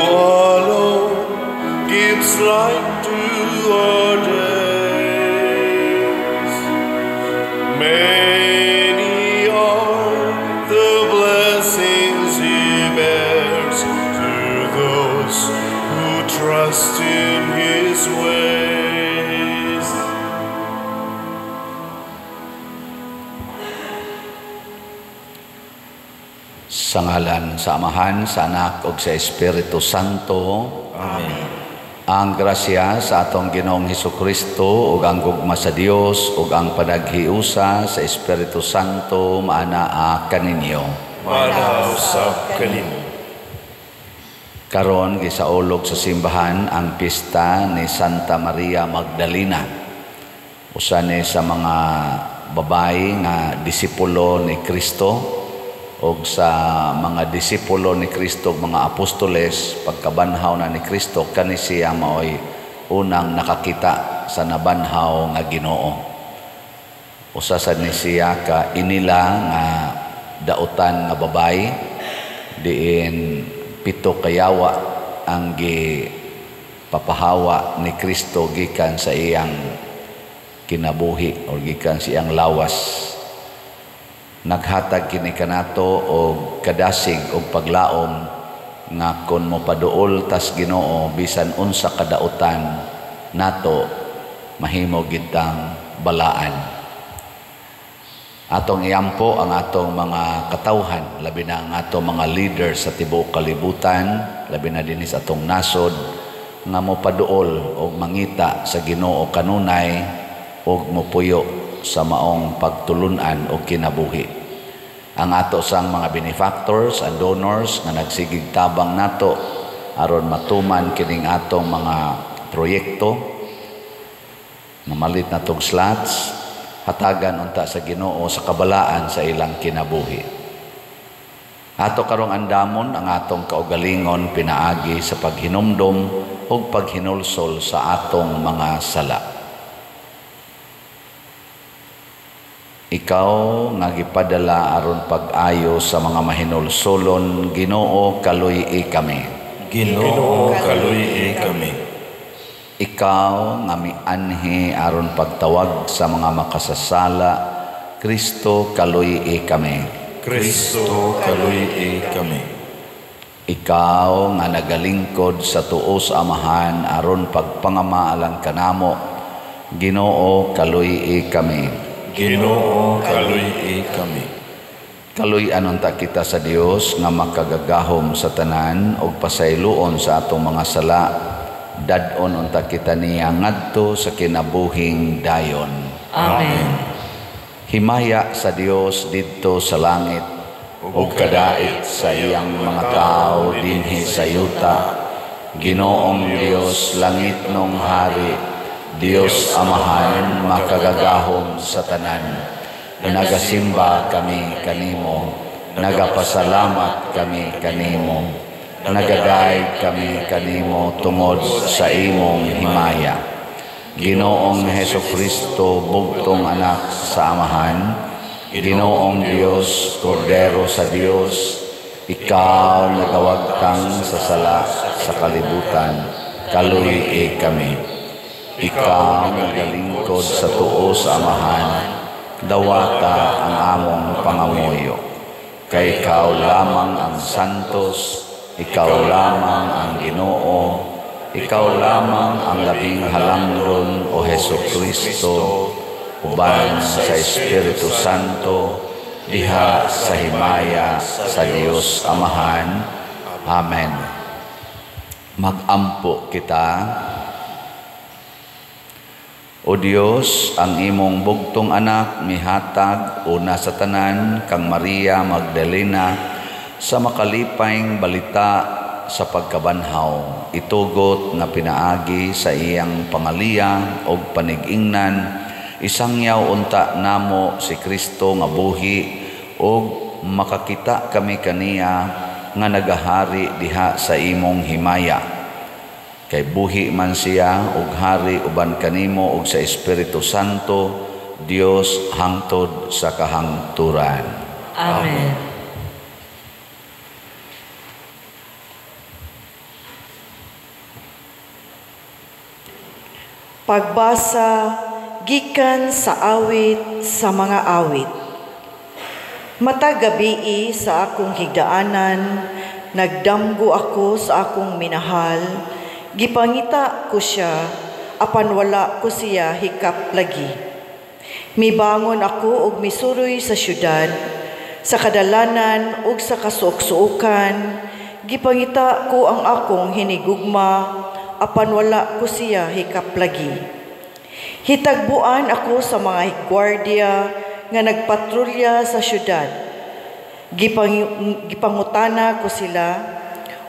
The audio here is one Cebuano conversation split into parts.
Alone gives light to our days. Many are the blessings He bears to those who trust in His ways. Sa ngalan sa Amahan, sa Anak ug sa Espiritu Santo. Amen. Ang grasya sa atong Ginoong Hesukristo ug ang gugma sa Dios ug ang panaghiusa sa Espiritu Santo maanaa kaninyo. Maanaa usab kanimo. Karon gisaulog sa simbahan ang pista ni Santa Maria Magdalena. Usa ni sa mga babae nga disipulo ni Kristo og sa mga disipulo ni Kristo, mga apostoles, pagkabanhaw na ni Kristo, kani siya maoy unang nakakita sa nabanhaw nga Ginoo. Usa sad ni siya ka inila nga dautan nga babae, diin 7 kayawa ang gipapahawa ni Kristo gikan sa iyang kinabuhi o gikan sa iyang lawas. Naghatag kini kanato og kadasig og paglaom nga kon mopaduol tas Ginoo bisan unsa kadautan nato, mahimo gitang balaan. Atong iampo ang atong mga katawhan, labi na ang atong mga leaders sa tibuok kalibutan, labi na dinhi sa atong nasod, nga mopaduol og mangita sa Ginoo kanunay og mopuyo sa maong pagtulun-an og kinabuhi. Ang ato sang mga benefactors and donors nga nagsigig tabang nato aron matuman kining atong mga proyekto, namalit natong slots, hatagan unta sa Ginoo sa kabalaan sa ilang kinabuhi. Ato karong andamon ang atong kaugalingon pinaagi sa paghinumdom ug paghinulsol sa atong mga sala. Ikaw nga gipadala aron pag-ayo sa mga mahinulsolon, Ginoo, kaluy-i kami. Ginoo, kaluy-i kami. Ikaw nga mianhi aron pagtawag sa mga makasasala, Kristo, kaluy-i kami. Kristo, kaluy-i kami. Ikaw nga nagalingkod sa tuo sa Amahan aron pagpangamaalang kanamo, Ginoo, kaluy-i kami. Ginoo, kaluy-i kami. Kaluy-an unta kita sa Dios nga makagagahom sa tanan ug pasayloon sa atong mga sala. Dad-on unta kita niya ngadto sa kinabuhing dayon. Amen. Himaya sa Dios didto sa langit ug kadait sa iyang mga tawo dinhi sa yuta. Ginoong Dios, langit nung hari, Dios Amahan, makagagahom sa tanan. Nagasimba kami kanimo, nagapasalamat kami kanimo, nagadaig kami kanimo tungod sa imong himaya. Ginoong Hesukristo, bugtong anak sa Amahan, Ginoong Dios, Kordero sa Dios, ikaw nagawagtang sa sala sa kalibutan, kaluy-i kami. Ikaw nagalingkod sa tuo sa Amahan, dawata ang among pangamuyo. Kay ikaw lamang ang santos, ikaw lamang ang Ginoo, ikaw lamang ang labing halangdon, o Hesukristo, uban sa Espiritu Santo, diha sa himaya sa Dios Amahan. Amen. Magampo kita. O Dios, ang imong bugtong anak mihatag una sa tanan kang Maria Magdalena sa makalipay balita sa pagkabanhaw. Itugot nga pinaagi sa iyang pangaliya og panigingnan, isangyaw unta namo si Kristo nga buhi og makakita kami kaniya nga nagahari diha sa imong himaya. Kay buhi man siya og hari uban kanimo og sa Espiritu Santo, Dios hangtod sa kahangturan. Amen. Pagbasa gikan sa awit sa mga awit. Matag gabii sa akong higdaanan, nagdamgo ako sa akong minahal, gipangita ko siya, apan wala ko siya hikap lagi. Mibangon ako og misuroy sa syudad, sa kadalanan ug sa kasuok-suokan, gipangita ko ang akong hinigugma, apan wala ko siya hikap lagi. Hitagbuan ako sa mga gwardiya nga nagpatrolya sa syudad. Gipangutana ko sila,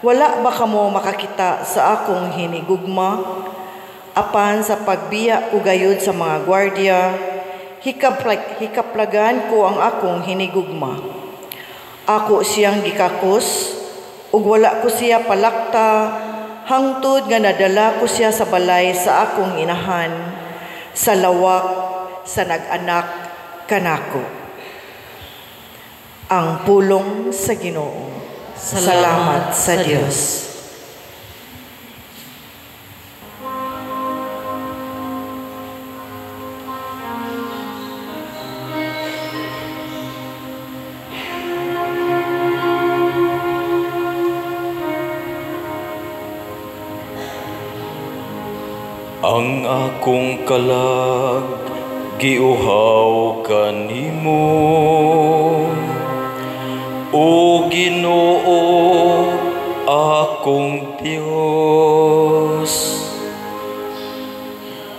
wala ba kamo makakita sa akong hinigugma? Apan sa pagbiya ko gayud sa mga gwardiya, hikaplagan ko ang akong hinigugma. Ako siyang gikakos, ug wala ko siya palakta, hangtod nga nadala ko siya sa balay sa akong inahan, sa lawak sa nag-anak kanako. Ang pulong sa Ginoo. Salamat sa Dios. Ang akong kalag giuhaw kanimo, O Ginoo, akong Dios.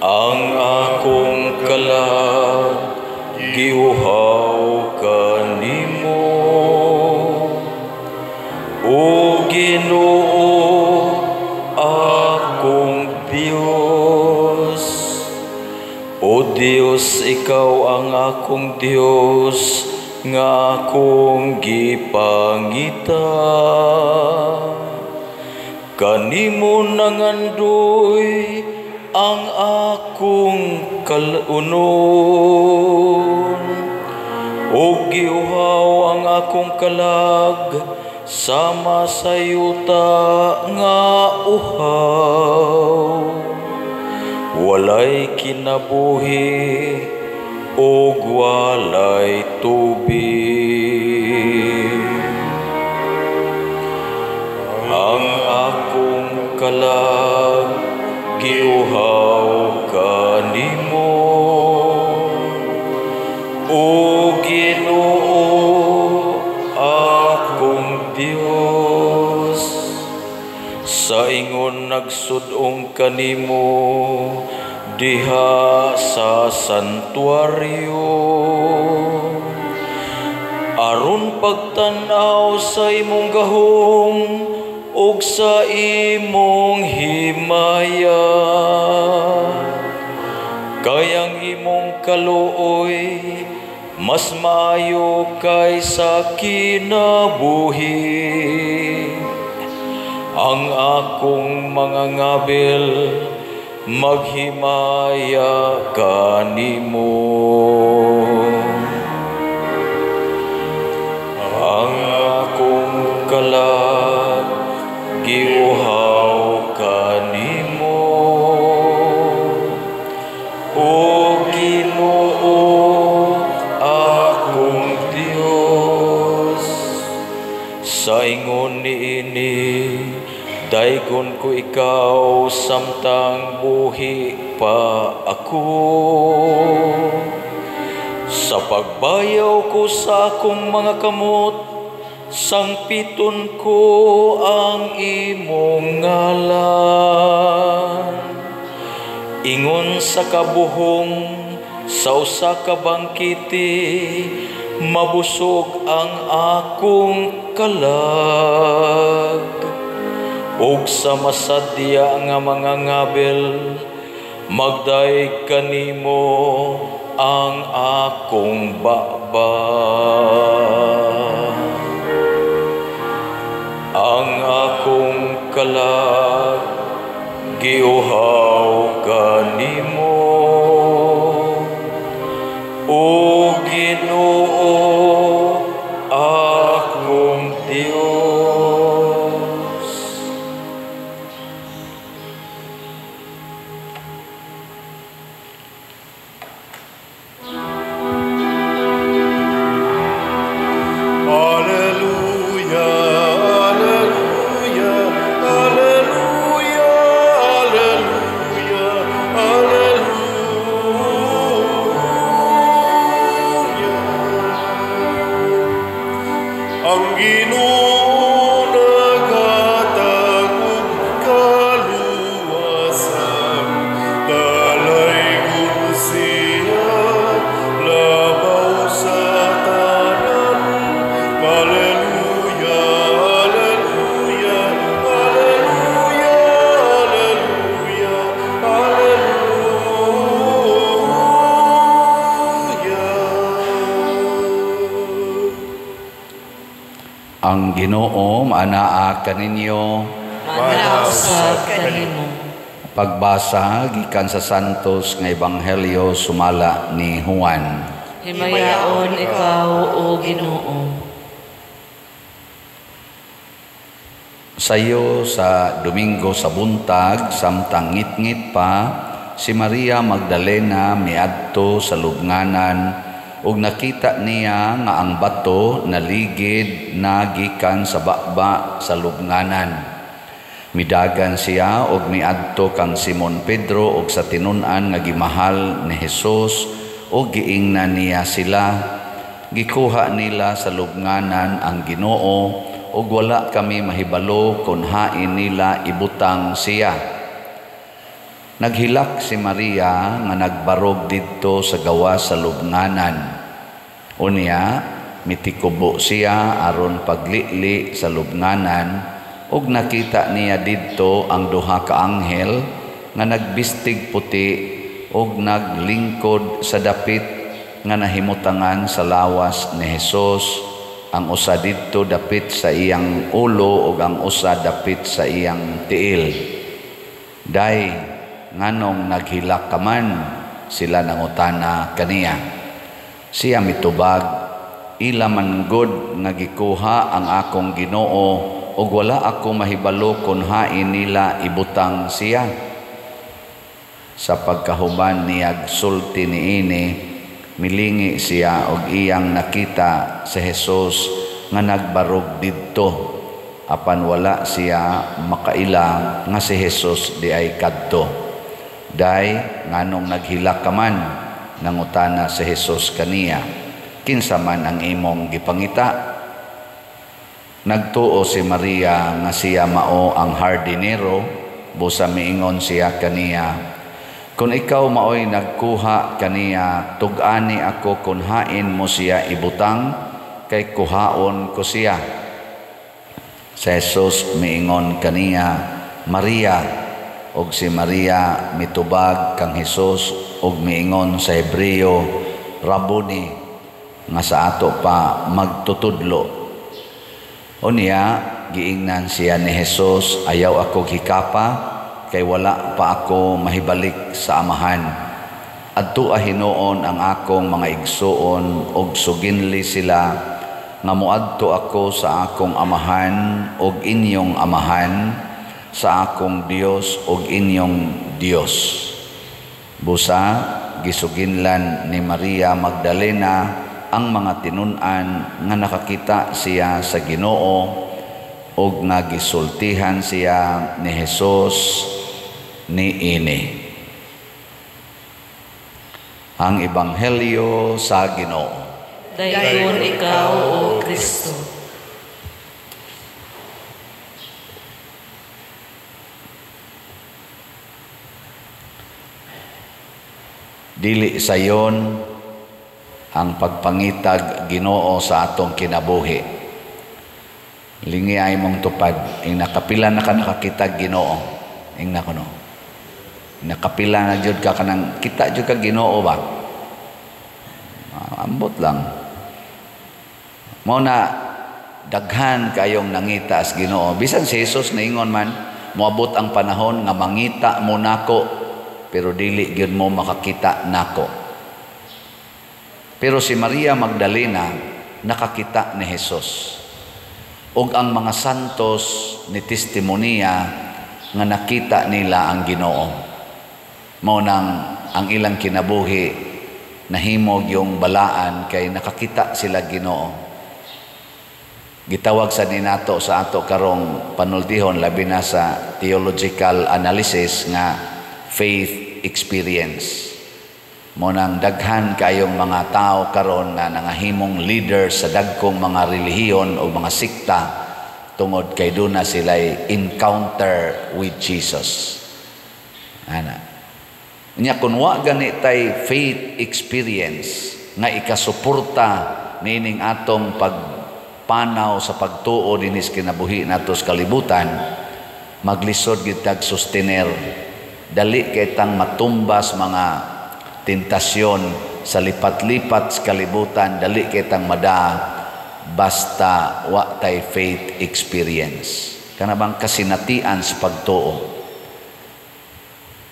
Ang akong kalag giuhaw kanimo, O Ginoo, akong Dios. O Dios, ikaw ang akong Dios nga akong gipangita. Kanimo nangandoy ang akong kalunon, ug giuhaw ang akong kalag sama sa yuta nga uhaw. Walay kinabuhi ug walay tubig. Ang akong kalag giuhaw kanimo, O Ginoo, akong Dios. Sa ingon nagsud-ong kanimo diha sa santuaryo, aron pagtan-aw sa imong gahom ug sa imong himaya. Kay ang imong kaluoy mas maayo kaysa kinabuhi. Ang akong mga ngabil maghimaya kanimo. Ang akong kalag giuhaw kanimo, O Ginoo, akong Dios. Sa ingon niini daygon ko ikaw samtang buhi pa ako. Sa pagbayaw ko sa akong mga kamot, sangpiton ko ang imong ngalan. Ingon sa kabuhong sa usa ka bangkiti, mabusog ang akong kalag. Ug sa masadya nga mga ngabil, magdayeg kanimo ang akong baba. Ang akong kalag giuhaw kanimo, O Ginoo, akong Dios. Ang Ginoo maanaa kaninyo. Maanaa usab kanimo. Pagbasa gikan sa Santos nga Ebanghelyo sumala ni Juan. Himayaon ikaw, o Ginoo. Sayo sa Domingo sa buntag, samtang ngitngit pa, si Maria Magdalena miadto sa lubnganan ug nakita niya nga ang bato naligid na gikan sa baba sa lubnganan. Midagan siya og miadto kang Simon Pedro og sa tinun-an nga gimahal ni Hesus og giingnan niya sila. Gikuha nila sa lubnganan ang Ginoo ug wala kami mahibalo kon hain nila ibutang siya. Naghilak si Maria nga nagbarog didto sa gawas sa lubnganan. Unya, mitikubo siya aron paglili sa lubnganan ug nakita niya didto ang duha ka anghel nga nagbistig puti ug naglingkod sa dapit nga nahimutangan sa lawas ni Hesus, ang usa didto dapit sa iyang ulo ug ang usa dapit sa iyang tiil. Day, nganong naghilak ka man? Sila nangutana kaniya. Siya mitubag, ila man gud nga gikuha ang akong Ginoo ug wala ako mahibalo kon hain nila ibutang siya. Sa pagkahuman niyag sulti niini, milingi siya og iyang nakita si Hesus nga nagbarog didto, apan wala siya makaila nga si Hesus di ay kadto. Day, nganong naghilak ka man? Nangutana si Hesus kaniya, kinsa man ang imong gipangita? Nagtuo si Maria nga siya mao ang hardinero, busa miingon siya kaniya, kung ikaw maoy nagkuha kaniya, tug-ani ako kun hain mo siya ibutang, kay kuhaon ko siya. Si Jesus miingon kaniya, Maria. Og si Maria mitubag kang Hesus og miingon sa Hebreo, Rabuni, nga sa ato pa magtutudlo. Unya giingnan siya ni Hesus, ayaw ako hikapa, kay wala pa ako mahibalik sa amahan. Adto hinuon ang akong mga igsuon og suginli sila nga moadto ako sa akong amahan og inyong amahan, sa akong Dios og inyong Dios. Busa gisuginlan ni Maria Magdalena ang mga tinun-an nga nakakita siya sa Ginoo og nga gisultihan siya ni Hesus niini. Ang Ebanghelyo sa Ginoo. Dayon ikaw, O Kristo. Dili sayon ang pagpangitag Ginoo sa atong kinabuhi. Lingi ay mong tupad, ing nakapila na ka nakakitag Ginoo. Ing na kuno. Nakapila na jud ka kanang kita jud ka Ginoo ba? Ambot lang. Mao na daghan kayong nangita as Ginoo. Bisan si Jesus niingon man, moabot ang panahon nga mangita mo nako, pero dili gyud mo makakita nako. Pero si Maria Magdalena nakakita ni Jesus. Ug ang mga santos ni testimonya nga nakita nila ang Ginoo. Mao nang ang ilang kinabuhi nahimog yung balaan kay nakakita sila Ginoo. Gitawag sa ninato sa ato karong panultihon, labi na sa theological analysis nga faith experience. Mao nang daghan kayong mga tao karon nga nangahimong leader sa dagkong mga relihiyon o mga sikta tungod kay duna sila'y encounter with Jesus. Ana. Nya kun wa gani tay faith experience nga ikasuporta niining atong pagpanaw sa pagtuo dinhi sa kinabuhi nato sa kalibutan, maglisod gyud tag sustener. Dali kay tang matumbas mga tentasyon sa lipat-lipat sa kalibutan, dali kay tang mada, basta wa tay faith experience. Kana bang kasinatian sa pagtuo.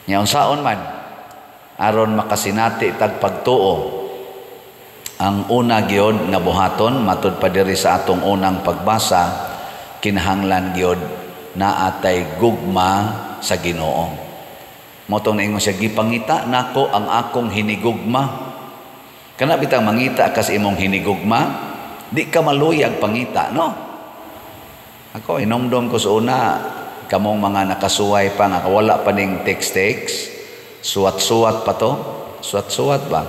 Nya unsaon man aron makasinati tag pagtuo, ang una gyud nga buhaton matud pa diri sa atong unang pagbasa, kinahanglan gyud naa tay gugma sa Ginoo. Mao tong naingon siya, gipangita nako ang akong hinigugma. Kana bitang mangita ka sa imong hinigugma, di ka maluyag pangita, no? Ako inomdom ko sa una, kamong mga nakasuway pa nga wala pa ning text-text, suwat-suwat pa to, suwat-suwat ba?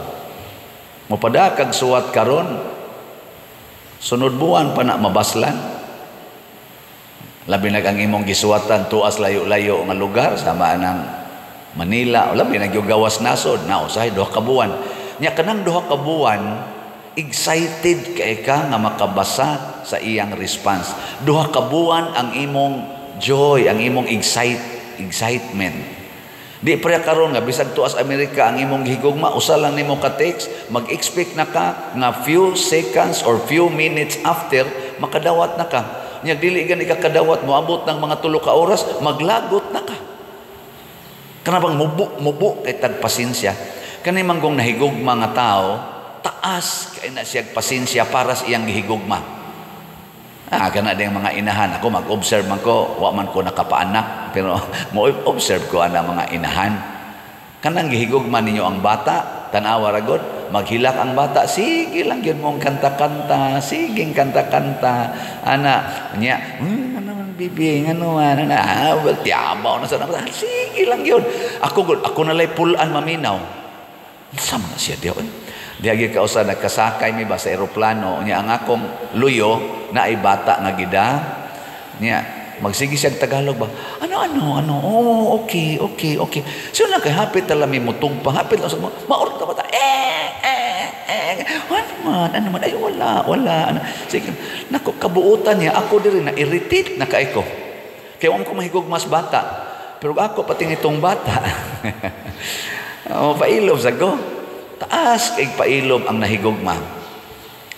Mopada kag suwat karon, sunod buwan pa na mabaslan. Labi na ang imong gisuwatan tuas layo-layo nga lugar sama nang Manila, labi na gyud gawas nasod na usahay 2 ka buwan. Nya kanang 2 ka buwan, excited kay ka nga makabasa sa iyang response. 2 ka buwan ang imong joy, ang imong excitement. Di pre karon nga bisag tuas Amerika ang imong gihigugma, usa lang nimo ka text, mag-expect na ka nga few seconds or few minutes after makadawat na ka. Nya dili gani ka kadawat, moabot ng mga 3 ka oras, maglagot na ka. Kana bang mubo kay tag pasensya. Kani manggong nahigugma nga tao, taas kay na siya pasensya para sa iyang gihigugma. Kana ding mga inahan, ako mag-observe man ko, wa man ko nakapaanak, pero mo-observe ko ana mga inahan. Kanang gihigugma ninyo ang bata, tan-awa ra gud, maghilak ang bata, sige lang gyud mong kanta-kanta, sige kanta-kanta. Ana, nya, ano man bibi, ano man, ana, well, tiyabaw na sa na, sige lang gyud. Ako gud, ako nalay pulan maminaw. Sama na siya diha, oy. Diha gyud kausa nagkasakay mi ba sa eroplano, nya ang akong luyo na ay bata nga gida. Nya magsige siya Tagalog ba? Ano ano ano? Oh, okay, okay, okay. So na kay hapit ta lami mutug pa, hapit lang sa maurot ta bata. Ano man, ano man, ay wala, wala. Ano. Sige, nako kabuutan niya ako diri na irritate na kay ko. Kay wa ko mahigog mas bata. Pero ako pati nitong bata. Oh, pailob sa ko. Taas kay pailob ang nahigugma.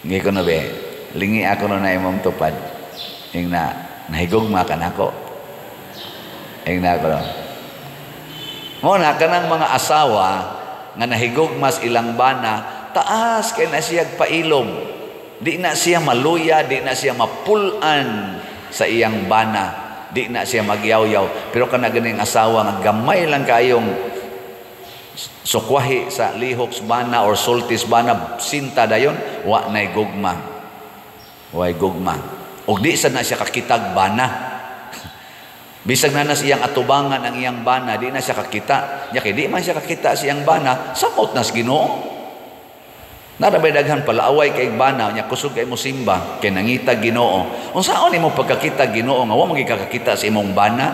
Ngi ko na be, lingi ako na imong tupad. Ing na nahigugma ka nako. Ing na ako. Mo na kanang mga asawa nga nahigugma sa ilang bana, taas kay na siya pailob. Di na siya maluya, di na siya mapulan sa iyang bana, di na siya magyaw-yaw. Pero kana ganing asawa nga gamay lang kayong sukwahi sa lihok bana or sultis bana, sinta dayon, wa nay gugma. Way gugma. Og di sad na siya kakitag bana. Bisag na na siyang atubangan ang iyang bana, di na siya kakita. Nya kay di man siya kakita sa iyang bana, samot na sa Ginoo. Narabay daghan palaaway kay bana, nya kusog kay mo simba, kay nangita Ginoo. Unsaon nimo pagkakita Ginoo nga wa man kakakita sa imong bana?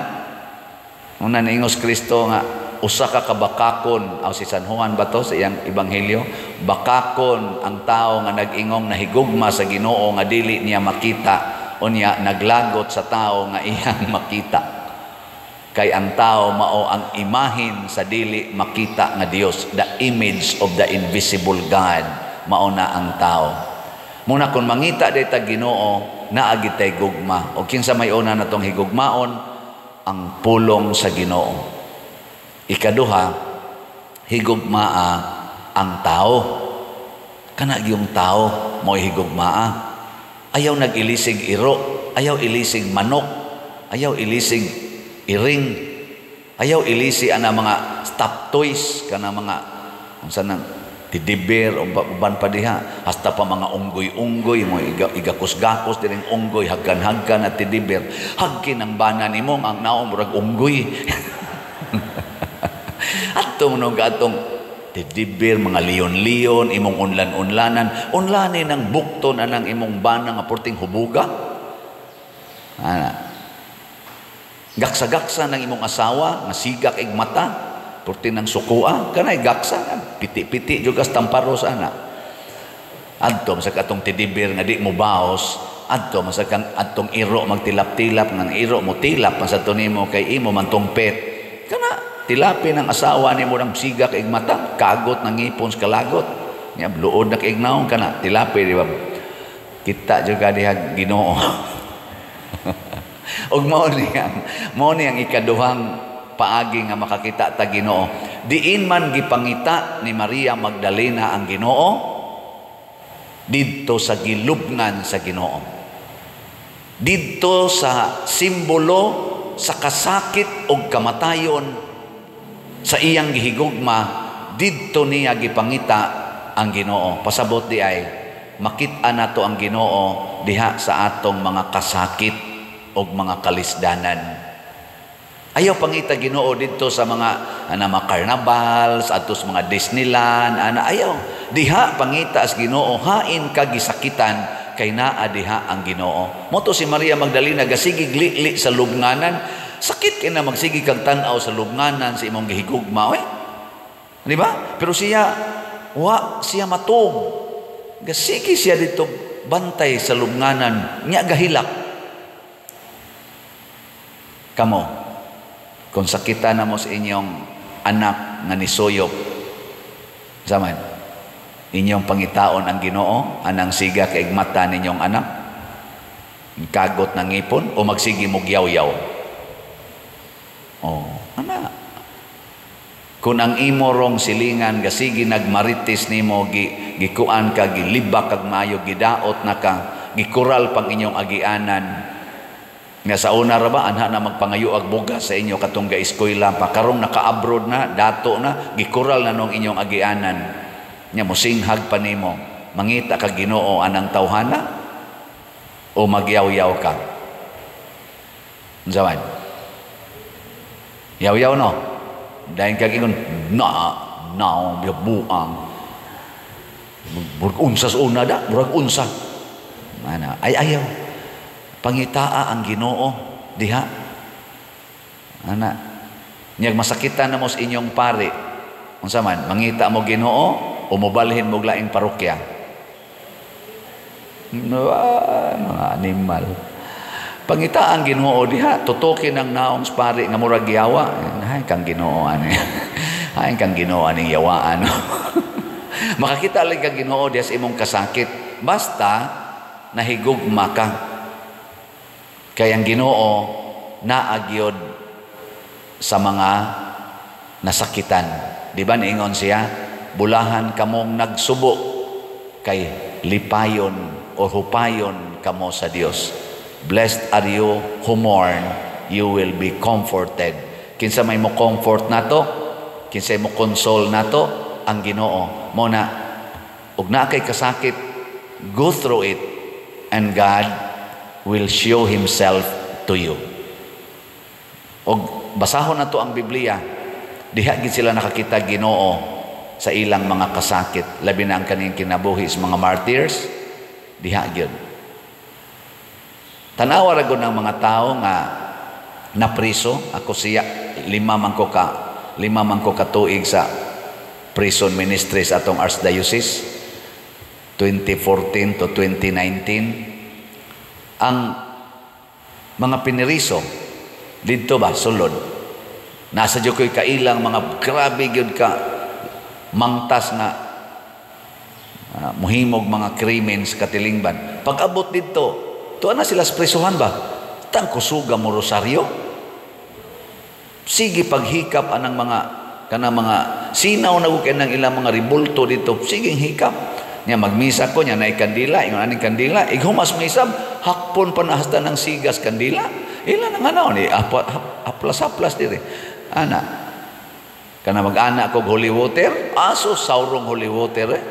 Una niingos Kristo nga usa ka kabakakon, aw si San Juan ba to sa iyang ebanghelyo, bakakon ang tao nga nag-ingong nahigugma sa Ginoo nga dili niya makita, unya naglagot sa tao nga iyang makita. Kay ang tao mao ang imahin sa dili makita nga Dios, the image of the invisible God, mao na ang tao. Muna kun mangita day ta Ginoo, naa gid tay gugma. O kinsa may una natong higugmaon, ang pulong sa Ginoo. Ikaduha, higugmaa ang tao. Kana gyung tao mo'y higugmaa. Ayaw nag-ilisig iro, ayaw ilisig manok, ayaw ilisig iring, ayaw ilisi ana mga stop toys, kana mga unsa nang tidibir o uban pa diha, hasta pa mga unggoy-unggoy mo igakos-gakos diring unggoy, hagkan-hagkan at tidibir. Hagkin ang bana nimo ang naong murag unggoy. Atong no gatong tidibir, mga leon-leon, imong unlan-unlanan, unlanin ang bukton anang imong bana nga porting hubuga. Ana. Gaksa-gaksa ng imong asawa nga sigak ig mata, porting ng sukua, kanay gaksa, piti-piti jud kas tamparos ana. Adto sa katong tidibir nga di mo baos, adto man sa kang adtong iro magtilap-tilap nga iro mo tilap man sa nimo kay imo man tong pet. Kana tilapi ng asawa nimo ng sigak ig mata, kagot ng ngipon sa kalagot. Nya luod na kaig naong kana tilapi, di ba? Kita juga diha Ginoo. Ug mao ni ang ikaduhang paagi nga makakita ta Ginoo. Diin man gipangita ni Maria Magdalena ang Ginoo? Didto sa gilubngan sa Ginoo. Didto sa simbolo sa kasakit og kamatayon sa iyang gihigugma, didto niya gipangita ang Ginoo. Pasabot di ay makita nato ang Ginoo diha sa atong mga kasakit og mga kalisdanan. Ayaw pangita Ginoo didto sa mga ana, mga carnivals, adto sa mga Disneyland, ana, ayaw. Diha pangita as Ginoo, hain ka gisakitan kay naa diha ang Ginoo. Mao to si Maria Magdalena gasigi li sa lubnganan. Sakit kay na magsigi kag tan-aw sa lubnganan sa imong gihigugma, oy. Di ba? Pero siya wa siya matug. Gasigi siya dito bantay sa lubnganan, nya gahilak. Kamo, kung sakitan na mo sa inyong anak nga nisuyop, zaman, inyong pangitaon ang Ginoo, anang siga kay mata ninyong anak, kagot ng ngipon, o magsigi mo yaw-yaw? Oh, ana. Kung ang imo rong silingan gasigi nagmarites nimo, gikuan ka, gilibak kag maayo, gidaot na ka, gikural pang inyong agianan, nga sa una ra ba anha na magpangayo ag bugas sa inyo katong ga-eskwela pa, karong naka-abroad na, dato na, gikural na nung inyong agianan, nya mosinghag pa nimo, mangita ka Ginoo anang tawhana o magyaw-yaw ka? Unsa man? Yaw-yaw, no? Dahil kag ingon na na buang murag unsa sa una da, murag unsa ana, ay ayaw pangitaa ang Ginoo diha ana. Nyag masakitan na mo sa inyong pari, unsa man, mangita mo Ginoo o mobalhin mo laing parokya? No, mga animal. Pangita ang Ginoo diha, tutukin ang naong sa pari nga murag yawa. Ay kang Ginoo ani. Ay kang Ginoo aning yawaan. Makakita lang kang Ginoo diha sa imong kasakit. Basta nahigugma ka. Kay ang Ginoo naagyod sa mga nasakitan. Di ba niingon siya, bulahan kamong nagsubo kay lipayon o hupayon kamo sa Dios. Blessed are you who mourn, you will be comforted. Kinsa may mo comfort nato, kinsa mo console nato, ang Ginoo. Mo na ug naa kay kasakit, go through it and God will show Himself to you. Og basahon nato ang Biblia, diha gid sila nakakita Ginoo sa ilang mga kasakit, labi na ang kaning kinabuhi sa mga martyrs, diha gyud. Tanawa ra gud ang mga tao nga napriso. Ako siya, 5 man ko ka tuig sa prison ministry sa atong archdiocese, 2014 to 2019. Ang mga piniriso didto ba sulod, nasa jud ko'y kailang mga grabe gyud ka mangtas nga muhimog mga krimen sa katilingban. Pag abot didto, tuwa na sila sa presuhan ba, tang kusuga mo rosaryo, sige paghikap anang mga kanang mga sinaw na kay ng ilang mga ribulto dito, sige hikap nya. Magmisa ko nya nay kandila, ingon aning kandila, ighumas misa, hakpon pa na hasta ng sigas kandila, ila nang ano ni aplas-aplas dire ana. Kana mag-ana kog holy water, aso saurong holy water eh.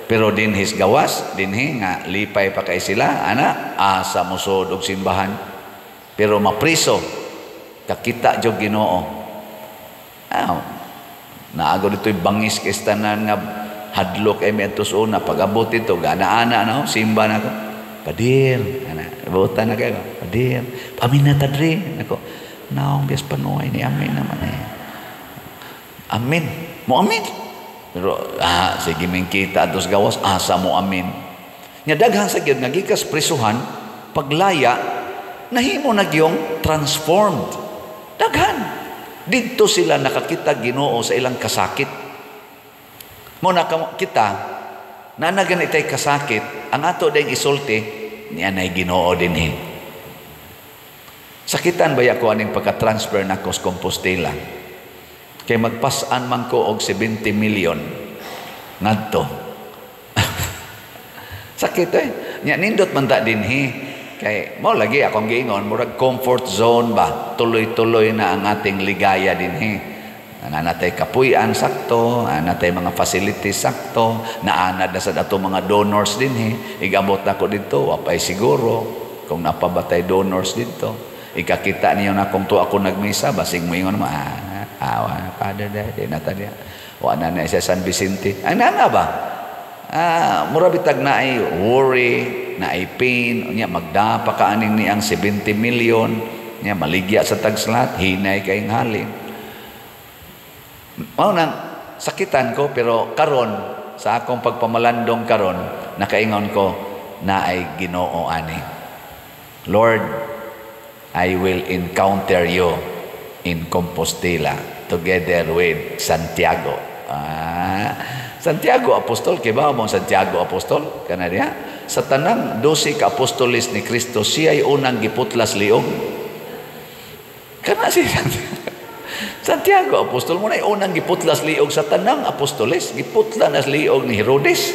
Pero dinhis gawas dinhi nga lipay pa kay sila ana, asa mosud og simbahan. Pero mapriso, kakita jud Ginoo. Ah, naago dito'y bangis kay tanan nga hadlok ay mi adto una. Pag-abot dito, gana-ana na simba na ko. Padir, ana, butan na kayo. Padir, amin na tadri. Nako, naong bias panuay ni amin naman eh. Amin. Mo amin. Pero, sige ming kita atos gawas, asa mo amin. Nya daghan sa gyud nga gikas prisuhan, paglaya, nahimo na gyung transformed. Daghan. Didto sila nakakita Ginoo sa ilang kasakit. Mo na kita Naa na gani tay kasakit, ang ato ding isulti, niya na'y Ginoo dinhi. Sakitan ba ko aning pagka-transfer nako sa Compostela? Kay magpasan man ko og 70 million ngadto. Sakit eh. Nya nindot man ta dinhi. Kay mo lagi akong giingon, murag comfort zone ba? Tuloy-tuloy na ang ating ligaya dinhi. Naa natay kapuy-an sakto, naa natay mga facilities sakto, naanad na sa ato mga donors dinhi. Igabot na ko dito, wapay siguro kung napabatay donors dito. Ikakita niyo na kung to ako nagmisa, basig mo ingon mo, ah, Father, di na ta diya. Wa na na sa San Vicente. Ay, nana ba? Ah, mura bitag na ay worry, na ay pain, unya magdapa ka aning ni ang 70 million, nya maligya sa tagslat, hinay kay halin. Mao nang sakitan ko, pero karon sa akong pagpamalandong karon, nakaingon ko na ay Ginoo ani. Lord, I will encounter you in Compostela together with Santiago. Ah, Santiago Apostol, kay ba mo Santiago Apostol? Kana diha? Sa tanang 12 ka apostoles ni Kristo, siya ay unang giputlas liog. Kana si Santiago Apostol mo na unang giputlas liog sa tanang apostoles, giputla na liog ni Herodes.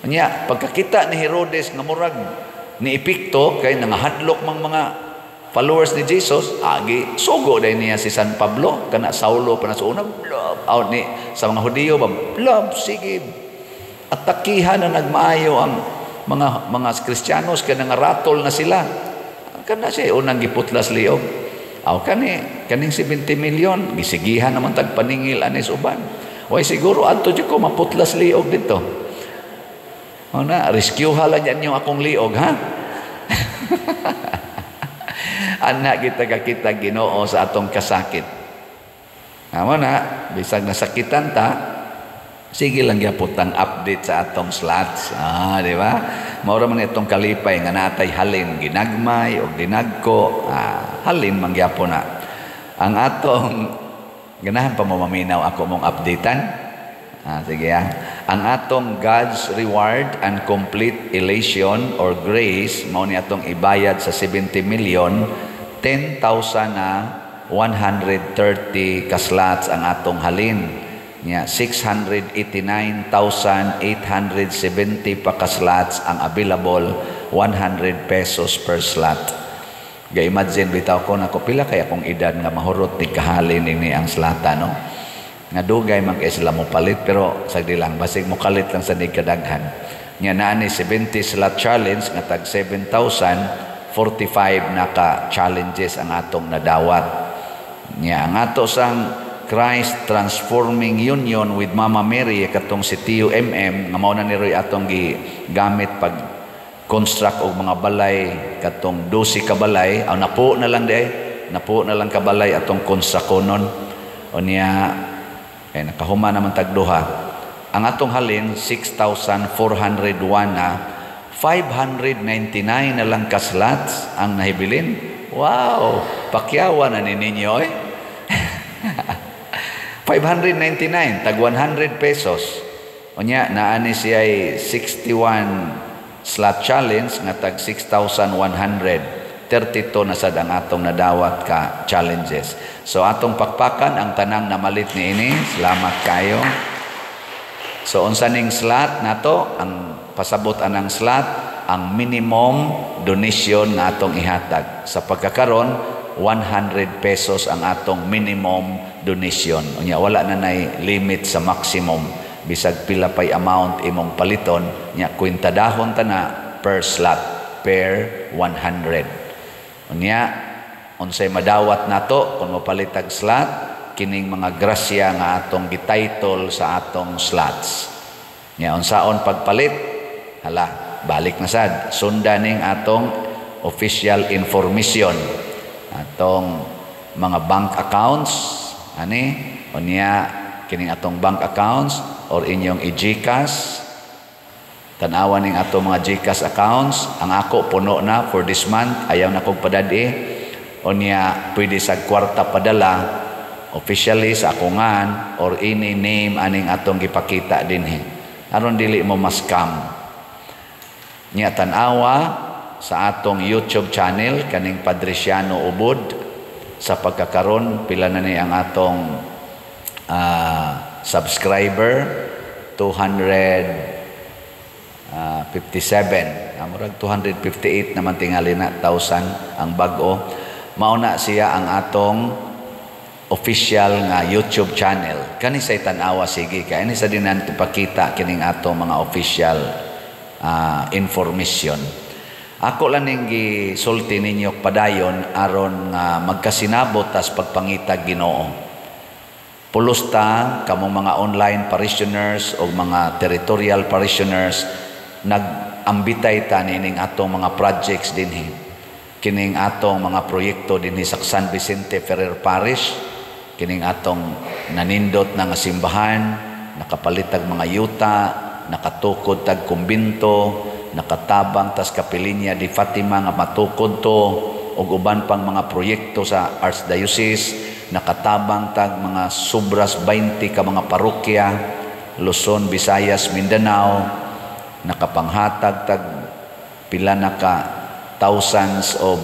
Nya, pagkakita ni Herodes nga murag ni epekto kay nangahadlok mang mga followers ni Jesus, agi sugo dahil niya si San Pablo, kana Saulo pa na sa una, out ni sa mga Hudiyo ba, love, sige, atakihan na nagmaayo ang mga Kristiyanos kay nangaratol na sila. Kana siya unang giputlas liog. Aw kani kaning 70 million gisigihan naman tag paningil anis uban. Way siguro adto jud ko maputlas liog dito. Mao na rescue hala niya yung akong liog, ha. Ana kita kakita Ginoo sa atong kasakit. Amo na bisag nasakitan ta, sige lang gyapon tang update sa atong slots. Ah, di ba? Mao ra man itong kalipay nga natay halin ginagmay og dinagko, ah, halin man gyapon na. Ang atong ganahan pa mo maminaw ako mong updatean. Ah, sige ah. Ang atong God's reward and complete elation or grace mao ni atong ibayad sa 70 million, 10,000 na 130 ka slots ang atong halin. Nya 689,870 pa ka slots ang available, 100 pesos per slot. Ga imagine bitaw ko nako pila kay akong edad nga mahurot ni kahalin ini ang slata, no? Nga dugay man kay sila mo palit, pero sagdi lang, basig mo kalit lang sa kadaghan. Nya naa ni 70 slot challenge nga tag 7,045 na ka challenges ang atong nadawat. Nya ang ato sang Christ Transforming Union with Mama Mary katong si TUMM nga mao na ni Roy atong gigamit pag construct og mga balay katong 12 ka balay, aw napo na lang di napo na lang ka balay atong constructonon. Unya eh nakahuma naman tag duha. Ang atong halin 6,401 na 599 na lang ka slots ang nahibilin. Wow, pakyawan na ni ninyo eh. 599 tag 100 pesos. Unya naa ni siya 61 slot challenge nga tag 6,132 na sad ang atong nadawat ka challenges. So atong pakpakan ang tanang namalit niini. Salamat kayo. So unsa ning slot nato, ang pasabot anang slot, ang minimum donation nga atong ihatag. Sa pagkakaron 100 pesos ang atong minimum donation. Unya wala na nay limit sa maximum. Bisag pila pay amount imong paliton, nya kwentadahon ta na per slot, per 100. Unya unsay madawat nato kung mopalit og slot, kining mga grasya nga atong gititle sa atong slots. Nya unsaon pagpalit? Hala, balik na sad. Sundan ning atong official information, atong mga bank accounts ani, unya kining atong bank accounts or inyong i-GCash. Tan-awan ning atong mga GCash accounts. Ang ako puno na for this month, ayaw na kog padad-i. Unya pwede sa kwarta padala officially sa akongan or any name aning atong gipakita dinhi. Aron dili mo ma-scam. Nya tan-awa sa atong YouTube channel kaning Padriciano Ubod sa pagkakaron pila na ni ang atong subscriber, 257, murag 258 naman tingali na thousand ang bag-o. Mao na siya ang atong official nga YouTube channel. Kani sa tan-awa sige kay ani sa dinan ipakita kining atong mga official information. Ako lang ning gisulti ninyo padayon aron nga magkasinabot tas pagpangita Ginoo. Pulos ta kamong mga online parishioners o mga territorial parishioners, nag-ambitay ta nining atong mga projects dinhi. Kining atong mga proyekto dinhi sa San Vicente Ferrer Parish, kining atong nanindot na nga simbahan, nakapalitag mga yuta, nakatukod tag kumbinto, nakatabang tas Kapilinya di Fatima nga matukod to, ug uban pang mga proyekto sa Archdiocese, nakatabang tag mga sobras 20 ka mga parokya, Luzon, Visayas, Mindanao, nakapanghatag tag pila na ka thousands of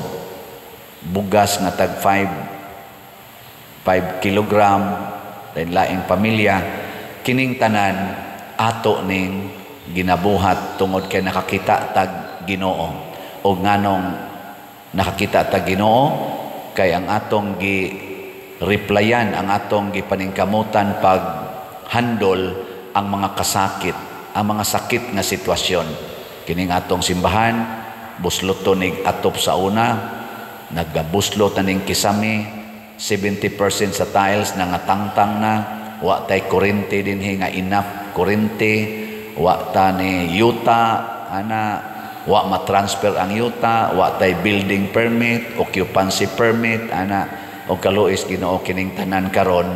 bugas nga tag 5 kilogram lain laing pamilya. Kining tanan ato ning ginabuhat tungod kay nakakita tag Ginoo. O nganong nakakita tag Ginoo? Kay ang atong gi replyan, ang atong gipaningkamutan pag handle ang mga kasakit, ang mga sakit nga sitwasyon. Kining atong simbahan, buslot to nig atop sa una, nagabuslot na ning kisame, 70% sa tiles na nga tangtang na, wa tay kurente dinhi nga enough kurente, wa ta ni yuta ana, wa ma-transfer ang yuta, wa tay building permit, occupancy permit ana. O kaluis Ginoo, kining tanan karon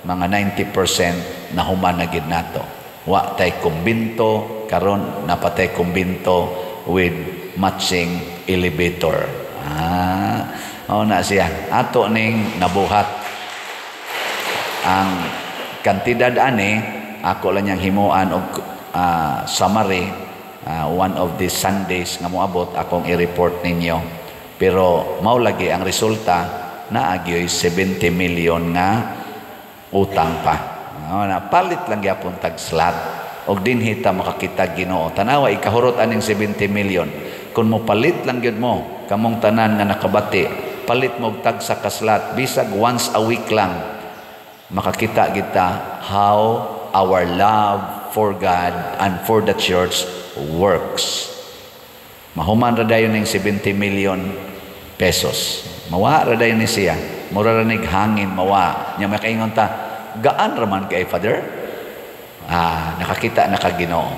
mga 90% na human na gid nato. Wa tay kumbinto, karon napatay kumbinto with matching elevator. Mao na siya ato ning nabuhat. Ang kantidad ani ako lang niyang himuan og summary, one of these Sundays nga moabot akong i-report ninyo. Pero mao lagi ang resulta, naagyoy 70 million nga utang pa. Mao na, palit lang gyapon tag slot og dinhi ta makakita Ginoo. Tanawa ikahurot aning 70 million. Kung mo palit lang gyud mo kamong tanan nga nakabati, palit mo og tagsa ka slot bisag once a week lang, makakita kita how our love for God and for the church works. Mahuman ra dayon ning 70 million pesos. Mawa ra dayon ni siya. Mura ra nig hangin mawa. Nya makaingon ta, gaan ra man kay Father. Nakakita na ka Ginoo.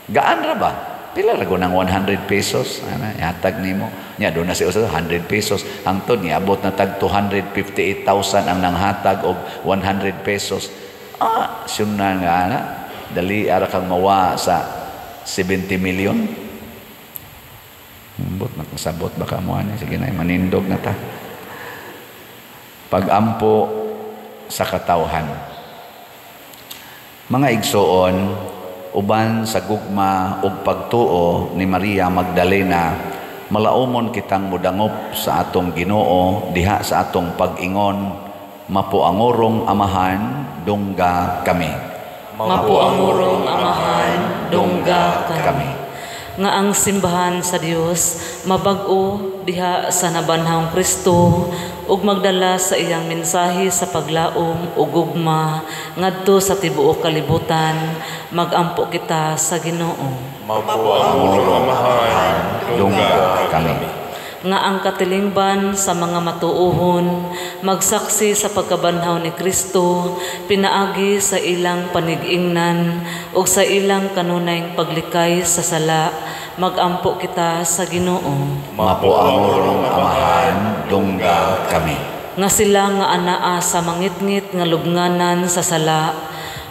Gaan ra ba? Pila ra ko ng 100 pesos ana ihatag nimo. Nya do na si usa 100 pesos. Hangtod niabot na tag 258,000 ang nanghatag og 100 pesos. Siyum na nga ana. Dali ara kang mawa sa 70 million. Ambot, nakasabot baka mo ani. Sige na, manindog na ta. Pagampo sa katawhan. Mga igsoon, uban sa gugma ug pagtuo ni Maria Magdalena, malaumon kitang mudangop sa atong Ginoo diha sa atong pag-ingon, Mapuangurong Amahan, dungga kami. Mapuangurong Amahan, dungga kami. Kami. Nga ang simbahan sa Dios mabag-o diha sa nabanhawng Kristo ug magdala sa iyang mensahe sa paglaom ug gugma ngadto sa tibuok kalibutan, magampo kita sa Ginoo. Mapuangurong Amahan, dungga kami. Nga ang katilingban sa mga matuohon magsaksi sa pagkabanhaw ni Kristo pinaagi sa ilang panigingnan ug sa ilang kanunayng paglikay sa sala, magampo kita sa Ginoo. Mapuangurong Amahan, dungga kami. Nga sila nga anaa sa mangitngit nga lubnganan sa sala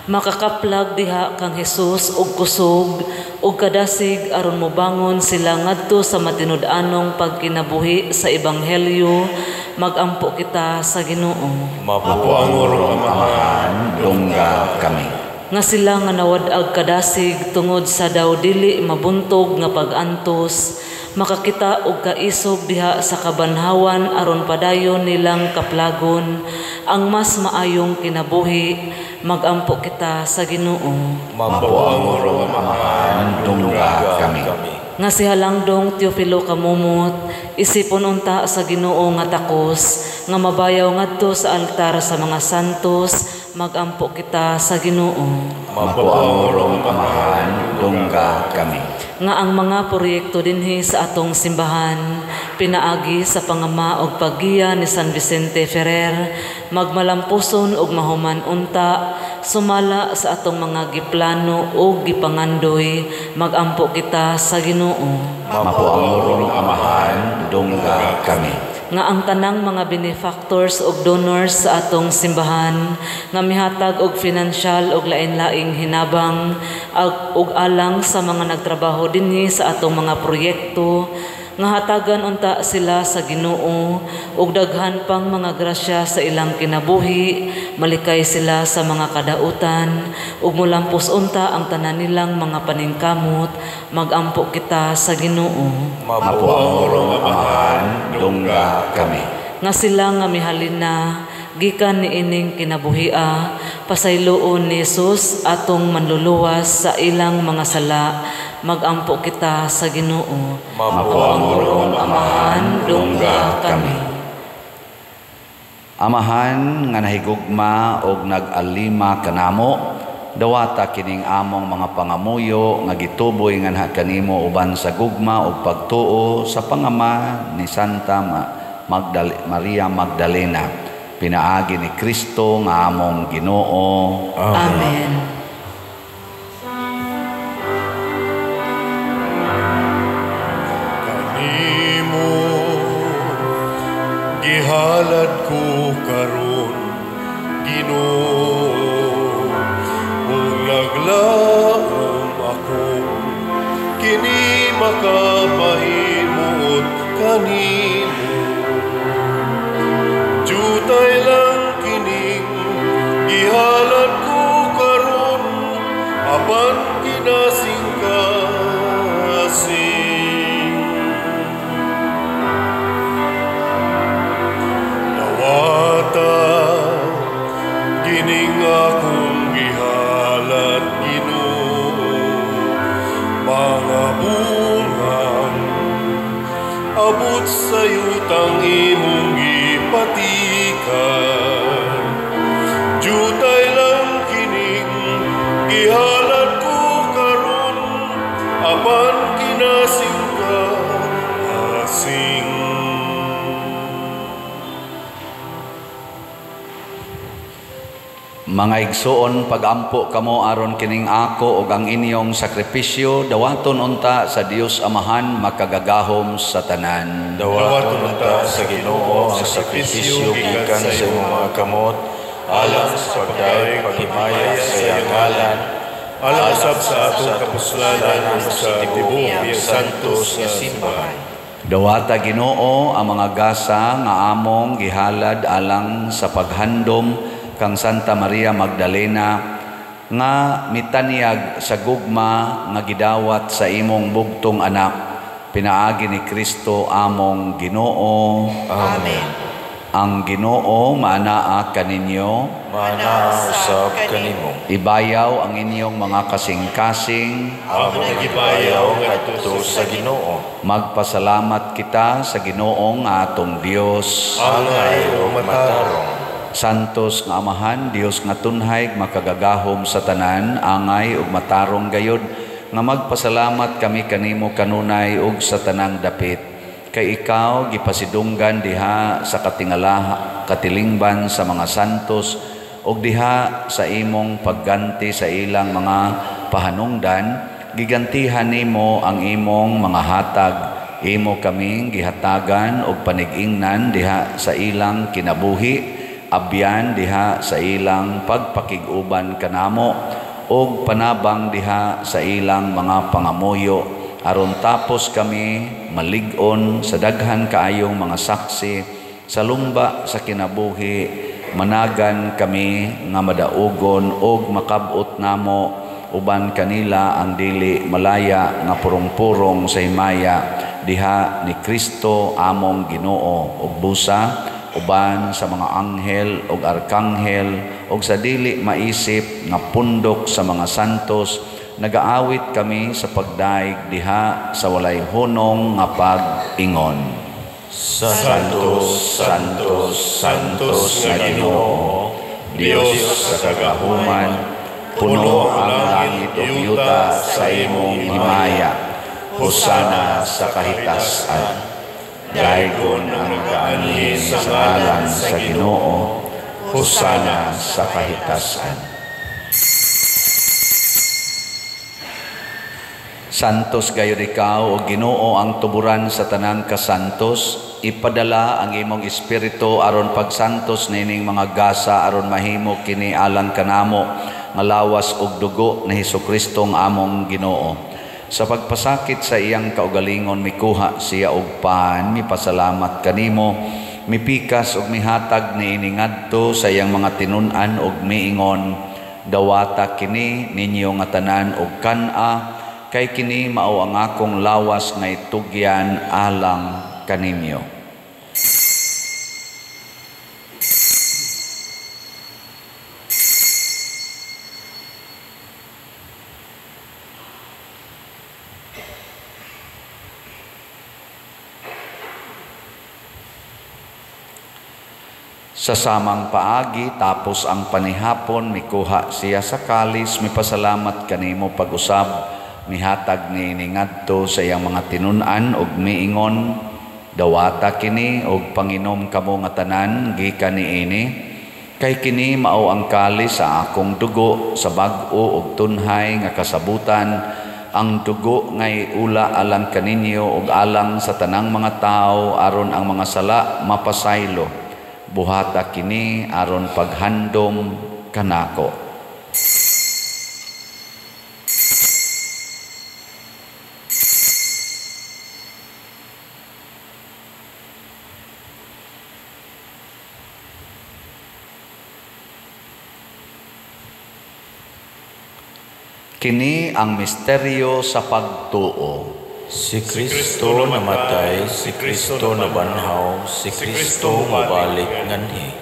makakaplag diha kang Hesus og kusog ug kadasig aron mobangon sila ngadto sa matinud-anong pagkinabuhi sa ebanghelyo, magampo kita sa Ginoo. Mapuangurong Amahan, dungga kami. Nga sila nga nawad-ag kadasig tungod sa daw dili mabuntog nga pag-antos, makakita og kaisog diha sa kabanhawan aron padayon nilang kaplagon ang mas maayong kinabuhi, magampo kita sa Ginoo. Mapuang urong Amahan, dungga kami. Nga si Halangdong Teofilo Camomot, isipon unta sa Ginoo nga takos, nga mabayaw ngadto sa altar sa mga santos, magampo kita sa Ginoo. Mapuang urong Amahan, dungga kami. Nga ang mga proyekto dinhi sa atong simbahan, pinaagi sa pangama og paggiya ni San Vicente Ferrer, magmalampuson og mahuman unta, sumala sa atong mga giplano og gipangandoy, magampo kita sa Ginoo. Mapuang urong Amahan, dungga kami. Nga ang tanang mga benefactors og donors sa atong simbahan nga mihatag og financial og lain-laing hinabang ug alang sa mga nagtrabaho dinhi sa atong mga proyekto, nga hatagan unta sila sa Ginoo og daghan pang mga grasya sa ilang kinabuhi, malikay sila sa mga kadautan ug molampos unta ang tanan nilang mga paningkamot, magampo kita sa Ginoo. Mapuang urong Amahan, dungga kami. Nga sila nga mihalin na gikan niining kinabuhia, pasayloon ni Jesus atong manluluwas sa ilang mga sala, magampo kita sa Ginoo. Mapuang urong Amahan, dungga kami. Amahan nga nahigugma og nag-alima kanamo, dawata kining among mga pangamuyo nga gituboy nganha kanimo uban sa gugma ug pagtuo sa pangama ni Santa Maria Magdalena, pinaagi ni Kristo nga among Ginoo. Amen. Kanimo gihalad ko karon, Ginoo, ug naglaom ako kini makapahimuot kanimo. Jutay lang kining gihalad ko karon, apan kinasingkasing. Dawata kining akong gihalad, Ginoo, mga bungang abot sa yutang imong gipatikan. Jutay lang kining gihalad ko karon, apan kinasingkasing. Mga igsuon, pagampo kamo aron kining ako ug ang inyong sakripisyo dawaton unta sa Dios Amahan makagagahom sa tanan. Dawaton unta sa Ginoo ang sakripisyo gikan sa imong mga kamot, alang sa pagdayeg paghimaya sa iyang ngalan, alang usab sa atong kapuslanan ug sa tibuok iyang santos nga simbahan. Dawata Ginoo ang mga gasa nga among gihalad alang sa paghandom kang Santa Maria Magdalena nga mitanyag sa gugma nga gidawat sa imong bugtong anak, pinaagi ni Kristo among Ginoo. Amen. Ang Ginoo maanaa kaninyo, maanaa usab kanimo. Ibayaw ang inyong mga kasing-kasing, among gibayaw ngadto sa Ginoo. Magpasalamat kita sa Ginoong atong Dios. Angay ug matarong. Santos nga Amahan, Dios nga tunhay, makagagahom sa tanan, angay ug matarong gayod, nga magpasalamat kami kanimo kanunay ug sa tanang dapit. Kay ikaw gipasidunggan diha sa katingalaha, katilingban sa mga santos, ug diha sa imong pagganti sa ilang mga pahanungdan, gigantihan nimo ang imong mga hatag. Imo kaming gihatagan og panig-ingnan diha sa ilang kinabuhi, abyan diha sa ilang pagpakig-uban kanamo, og panabang diha sa ilang mga pangamuyo, aron tapos kami malig-on sa daghan kaayong mga saksi sa lumba sa kinabuhi Managan kami nga madaugon og makab-ot namo uban kanila ang dili malaya nga purong-purong sa himaya diha ni Kristo among Ginoo, ug busa uban sa mga anghel ug arkanghel ug sa dili maisip nga pundok sa mga santos. Nagaawit kami sa pagdaig diha sa walay hunong nga pag-ingon. Santo, Santo, Santos nga Ginoo, Dios sa kagahuman, puno ang langit ug yuta sa imong himaya. Hosana sa kahitasan. Daygon ang nagaanhin sa ngalan sa Ginoo. Hosana sa kahitasan. Santos gayud ikaw, o Ginoo, ang tuburan sa tanang kasantos. Ipadala ang imong espiritu aron pagsantos nining mga gasa aron mahimo kini alang kanamo nga lawas ug dugo ni Hesukristo ang among Ginoo. Sa pagpasakit sa iyang kaugalingon mikuha siya og pan, mipasalamat kanimo, mipikas ug mihatag niini ngadto sa iyang mga tinun-an ug miingon, dawata kini ninyo nga tanan og kan-a, kay kini mao ang akong lawas nga itugyan alang kaninyo. Sa samang paagi, tapos ang panihapon, mikuha siya sa kalis, mipasalamat kanimo pag-usab, mihatag niini ngadto sa iyang mga tinun-an ug miingon, dawata kini og panginom kamo nga tanan gikan niini, kay kini mao ang kalis sa akong dugo sa bag-o ug tunhay nga kasabutan, ang dugo ngay ula alang kaninyo ug alang sa tanang mga tawo aron ang mga sala mapasaylo. Buhata kini aron paghandom kanako. Kini ang misteryo sa pagtuo. Si Kristo namatay, si Kristo nabanhaw, si Kristo mobalik nganhi.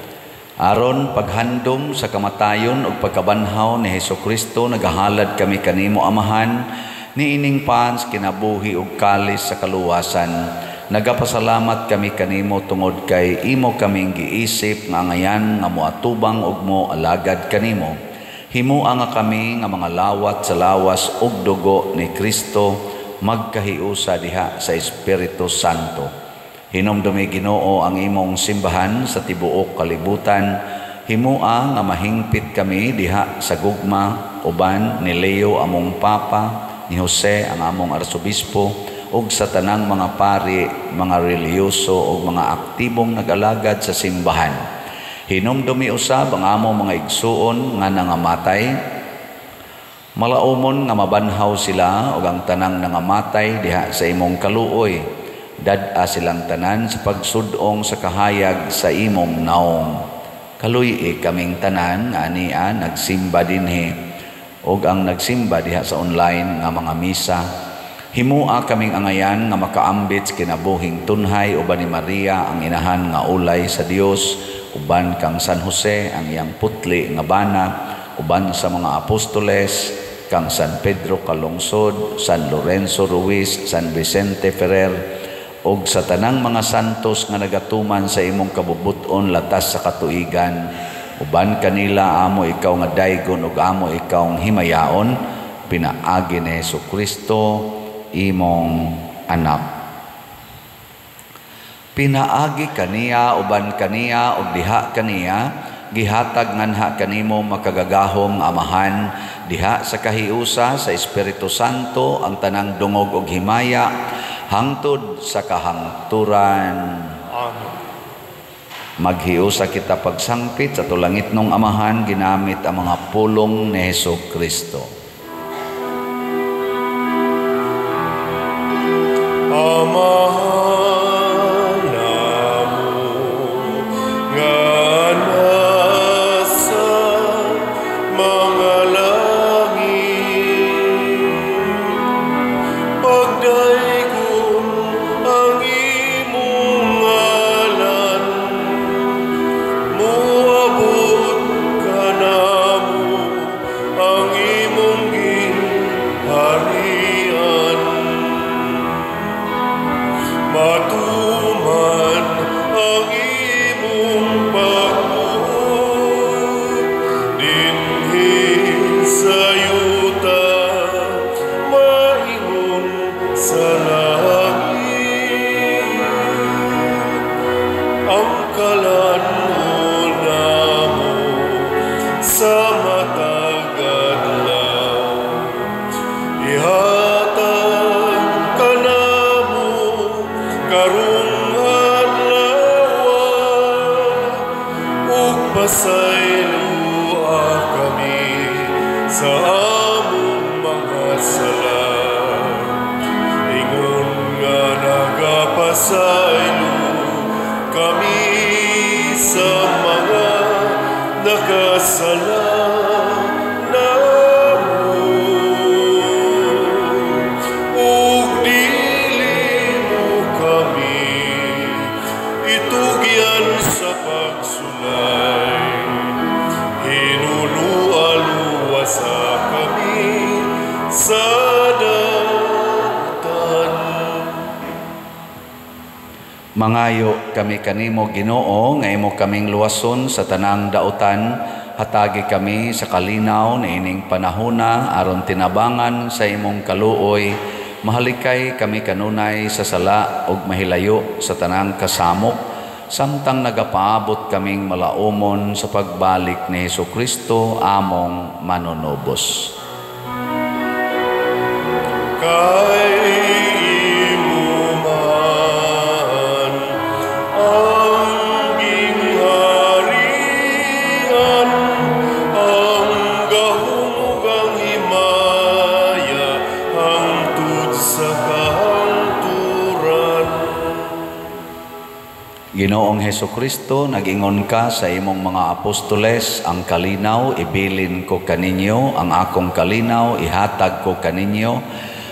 Aron paghandom sa kamatayon ug pagkabanhaw ni Hesukristo, nagahalad kami kanimo Amahan, niining pans kinabuhi ug kalis sa kaluwasan. Nagapasalamat kami kanimo tungod kay imo kaming giisip nga angayan nga moatubang ug mo alagad kanimo. Himua nga kami nga mga lawat sa lawas ug dugo ni Kristo magkahiusa diha sa Espiritu Santo. Hinumdumi Ginoo ang imong simbahan sa tibuok kalibutan. Himua nga mahingpit kami diha sa gugma uban ni Leo among Papa, ni Jose ang among Arsobispo, ug sa tanang mga pari, mga relihiyoso ug mga aktibong nag-alagad sa simbahan. Hinumdumi usab ang among mga igsuon nga nangamatay. Malaumon nga mabanhaw sila ug ang tanang nangamatay diha sa imong kaluoy. Dad-a silang tanan sa pagsud-ong sa kahayag sa imong naong. Kaluy-i kaming tanan nga ania nagsimba dinhi ug ang nagsimba diha sa online nga mga misa. Himua kaming angayan nga makaambit sa kinabuhing tunhay uban ni Maria ang inahan nga ulay sa Dios, uban kang San Jose ang iyang putli nga bana, uban sa mga apostoles kang San Pedro Calungsod, San Lorenzo Ruiz, San Vicente Ferrer, ug sa tanang mga santos nga nagatuman sa imong kabubut-on latas sa katuigan. Uban kanila amo ikaw nga daygon ug amo ikaw himayaon, pinaagi ni Hesukristo imong anak. Pinaagi kaniya, uban kaniya ug diha kaniya gihatag nganha kanimo makagagahom Amahan diha sa kahiusa sa Espiritu Santo ang tanang dungog ug himaya hangtod sa kahangturan. Amen. Maghiusa kita pagsangpit sa tulangit nung Amahan ginamit ang mga pulong ni Hesukristo. Amahan namo nga sa matag adlaw. Ihatag kanamo karong adlaw ug pasayloa kami sa among mga sala, ingon nga nagapasaylo kami sa mga nakasala namo. Ug dili mo kami itugyan sa pagsulay, hinulualuwasa kami sa dautan. Mangayo kami kanimo, Ginoo, nga imo kaming luwason sa tanang dautan. Hatagi kami sa kalinaw niining panahona aron tinabangan sa imong kaluoy. Mahalikay kami kanunay sa sala ug mahilayo sa tanang kasamok, samtang nagapaabot kaming malaumon sa pagbalik ni Hesukristo among manunubos. Kay imo man ang gingharian, ang gahom ug ang himaya, hangtod sa kahangturan. Ginoong Hesukristo, nag-ingon ka sa imong mga apostoles, ang kalinaw ibilin ko kaninyo, ang akong kalinaw ihatag ko kaninyo.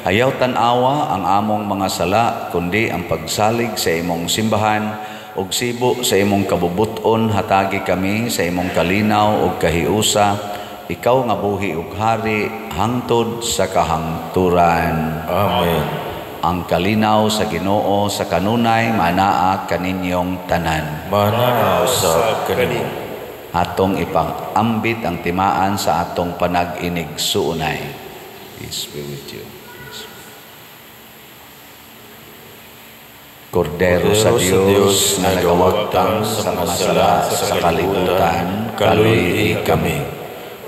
Ayaw tan-awa ang among mga sala, kundi ang pagsalig sa imong simbahan ug sibo sa imong kabubuton. Hatagi kami sa imong kalinaw ug kahiusa, ikaw nga buhi ug hari hangtod sa kahangturan. Amen. Ang kalinaw sa Ginoo sa kanunay manaa kaninyong tanan. Manaa usab kanimo. Atong ipang-ambit ang timaan sa atong panag-inig-suunay. Peace be with you. Kordero sa Dios nga nagawagtang sa mga sala sa kalibutan, kaluy-i kami.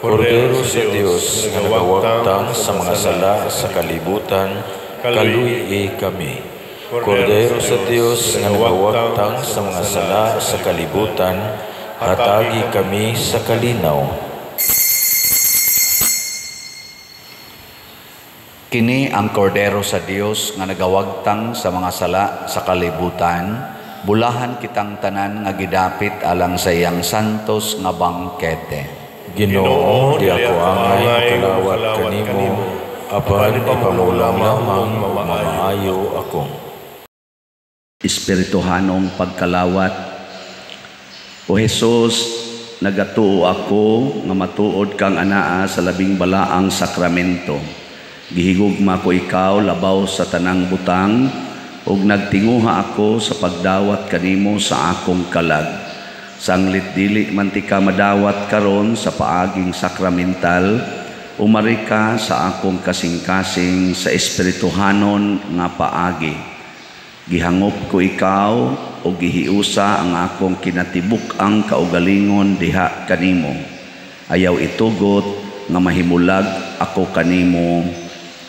Kordero sa Dios nga nagawagtang sa mga sala sa kalibutan, kaluy-i kami. Kordero sa Dios nga nagawagtang sa mga sala sa kalibutan, hatagi kami sa kalinaw. Kini ang kordero sa Dios nga nagawagtang sa mga sala sa kalibutan, bulahan kitang tanan nga gidapit alang sa iyang santos nga bangkete. Ginoo, di ako angay makalawat kanimo, apan ipamulang lamang mamaayo ako. Espirituhanong pagkalawat. O Jesus, nagatuo ako nga matuod kang anaa sa labing balaang sakramento. Gihigugma ko ikaw labaw sa tanang butang, ug nagtinguha ako sa pagdawat kanimo sa akong kalag. Sanglit dili man ti ka madawat karon sa paaging sakramental, umari ka sa akong kasing-kasing sa espirituhanon nga paagi. Gihangop ko ikaw ug gihiusa ang akong kinatibuk-ang kaugalingon diha kanimo. Ayaw itugot nga mahimulag ako kanimo.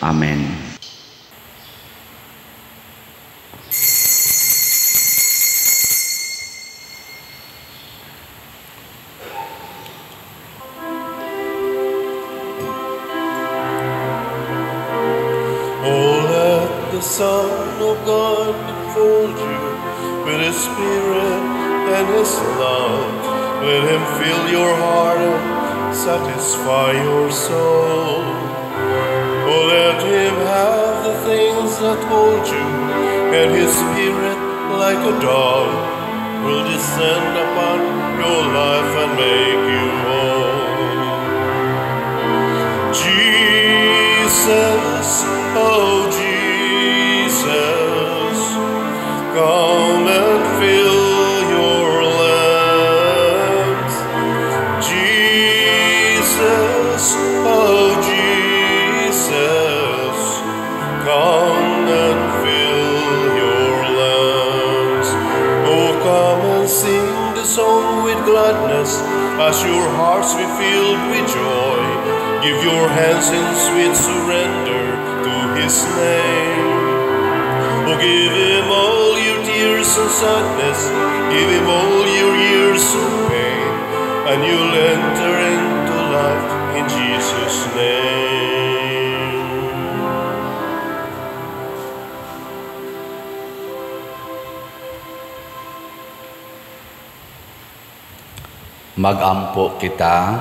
Amen. Oh, let the Son of God enfold you with His Spirit and His love. Let Him fill your heart and satisfy your soul. Oh, let Him have the things that hold you, and His Spirit, like a dove, will descend upon your life and make you whole. Jesus, oh Jesus, come and fill your lamps. Jesus, oh Jesus, come and fill your lamps. Oh, come and sing the song with gladness as your your hearts be filled with joy. Give your hands in sweet surrender to His name. Oh, give Him all your tears and sadness, give Him all your years of pain, and you'll enter into life in Jesus' name. Magampo kita.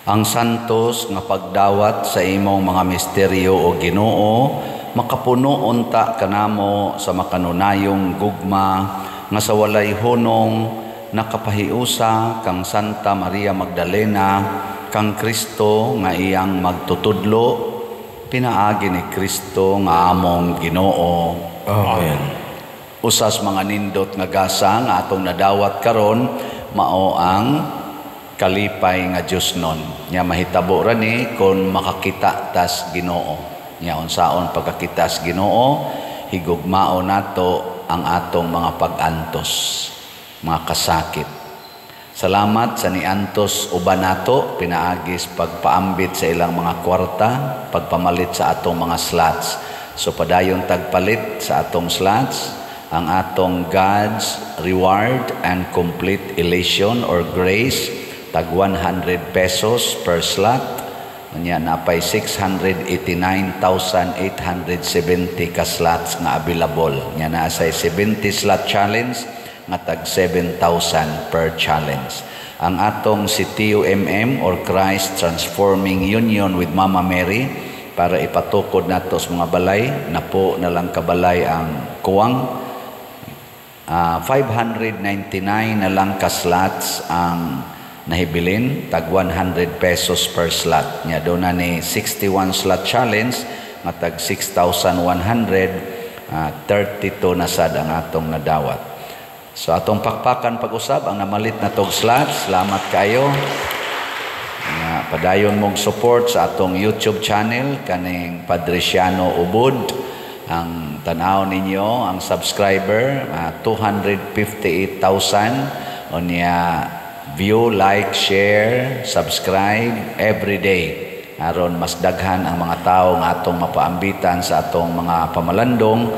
Ang santos nga pagdawat sa imong mga misteryo o Ginoo, makapuno unta kanamo sa makanunayong gugma nga sa walay hunong nakapahiusa kang Santa Maria Magdalena kang Kristo nga iyang magtutudlo, pinaagi ni Kristo nga among Ginoo. Amen. Usas mga nindot nga gasa nga atong nadawat karon mao ang kalipay nga Dios nun. Nya mahitabo ra ni kon makakita tas Ginoo. Nya unsaon pagkakita Ginoo, higugmao nato ang atong mga pag-antos, mga kasakit. Salamat sa niantos uban nato pinaagis pagpaambit sa ilang mga kwarta, pagpamalit sa atong mga slots. So padayon tagpalit sa atong slots ang atong God's reward and complete elation or grace, tag 100 pesos per slot. Unya napay 689,870 ka slots nga available. Nya naa say 70 slot challenge nga tag 7,000 per challenge. Ang atong si TUMM or Christ Transforming Union with Mama Mary para ipatukod nato sa mga balay, napo na lang kabalay ang kuwang. 599 na lang ka slots ang nahibilin, tag 100 pesos per slot. Nya doon na ni 61 slot challenge nga tag 6,100, 32 na sad ang atong nadawat. So atong pakpakan pag-usab ang namalit na tog slots. Salamat kayo. Nga padayon mong support sa atong YouTube channel kaning Padriciano Ubod. Ang tanaw ninyo ang subscriber 258,000. Unya view, like, share, subscribe every day aron mas daghan ang mga tawo nga atong mapaambitan sa atong mga pamalandong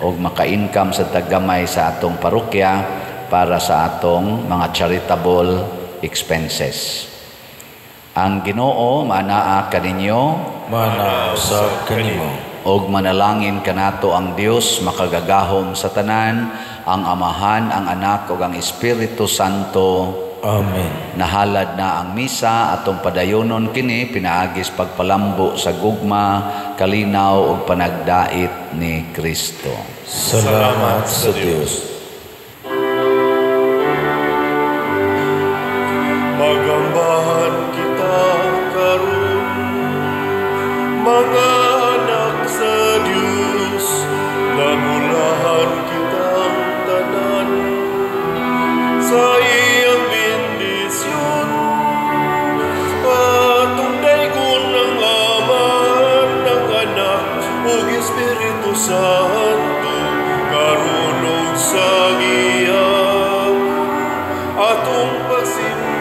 og maka-income sa taggamay sa atong parokya para sa atong mga charitable expenses. Ang Ginoo manaa kaninyo, manaa usab kanimo, og manalangin kanato ang Dios makagagahom sa tanan, ang Amahan, ang Anak ug ang Espiritu Santo. Amen. Nahalad na ang misa atong padayonon kini pinaagis pagpalambo sa gugma, kalinaw ug panagdait ni Kristo. Salamat sa Dios. Magambahan kita karon, mga anak sa Dios, nagulahan kitang tanan sa iyang bendisyon. Atong daygon ng Ama, ng Anak, ug Espiritu Santo, karon ug sa gihapon, atong pagsimba.